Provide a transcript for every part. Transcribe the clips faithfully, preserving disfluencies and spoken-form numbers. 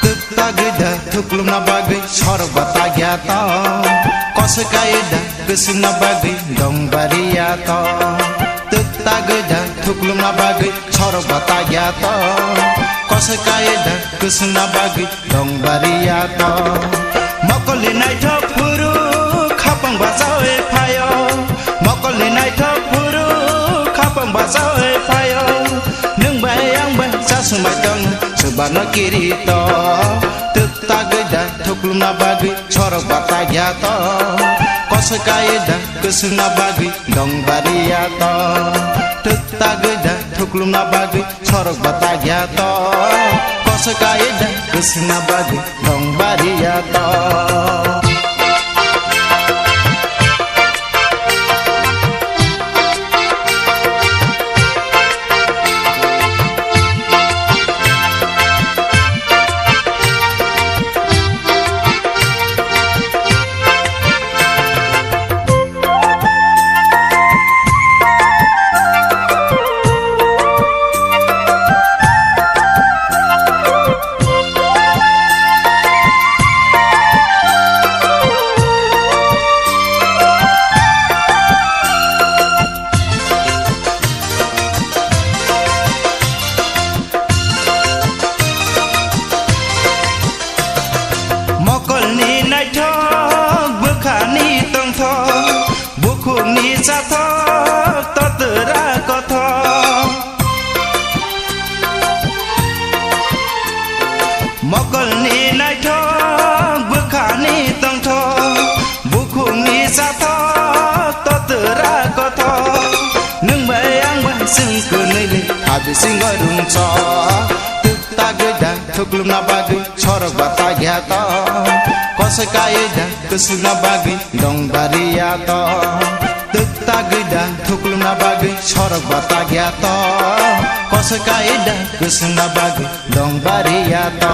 Twk tagwi da thuklumna bagwi sorok ba tagya to. Kosoi kai da kwswngna bagwi dong bariya to. Twk tagwi da thuklumna bagwi sorok ba tagya to. Kosoi kai da kwswngna bagwi dong bariya to. Mokolni naithok phuru khapang bachawi phaio. Mokolni naithok phuru khapang bachawi phaio. Nwng bai ang bai chasung bai tong, chubano kirito. Twk tagwi da thuklumna bagwi sorok ba tagya to. Kosoi kai da kwswngna bagwi dong bariya to. Twk tagwi da thuklumna bagwi sorok ba tagya to. Kosoi kai da kwswngna bagwi dong bariya to. Mokolni naithok bwkhani tongthok, bukhukni chathok totra kothok. Mokolni naithok bwkhani tongthok, bukhukni chathok totra kothok. Nwng bai ang bai chwng kwnwi le ha bisingo rungchok. Twk tagwi da thuklumna bagwi sorok ba tagya to. Kosoi kai da kwswngna bagwi dong bariya to. Twk tagwi da thuklumna bagwi sorok ba tagya to. Kosoi kai da kwswngna bagwi dong bariya to.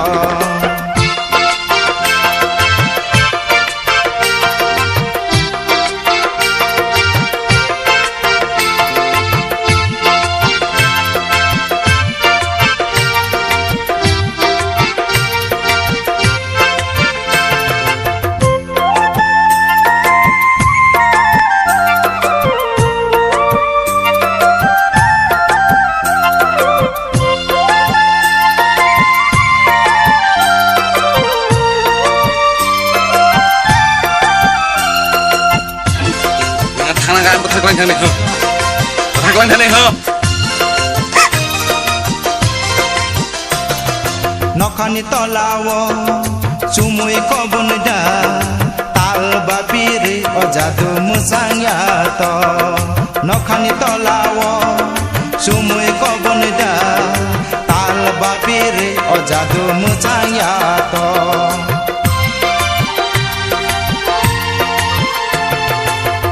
Thana ga, bwthak lang thani ho. Bwthak lang thani ho. Nokhani tolao chumui kobun da, tal ba piri o jadu mwchang ya to. Nokhani tolao chumui kobun da, tal ba piri o jadu mwchang ya to.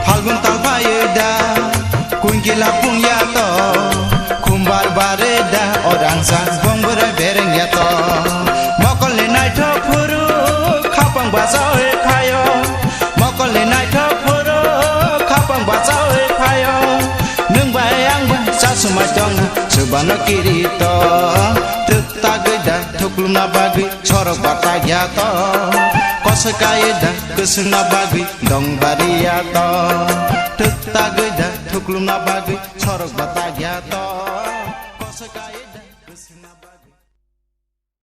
Phalgun tal phayo da, Kunkila pungya to, khumbar bare da, orang sang bong bwrwi bereng ya to. Mokolni naithok phuru khapang bachawi phaio. Mokolni naithok phuru khapang bachawi phaio. Nwng bai ang bai chasumai tongna, chubano kirito. Twk tagwi da thuklumna bagwi sorok ba tagya to. Kosoi kai da kwswngna bagwi dong bariya to. Twk tagwi da thuklumna bagwi sorok ba tagya to. Kosoi kai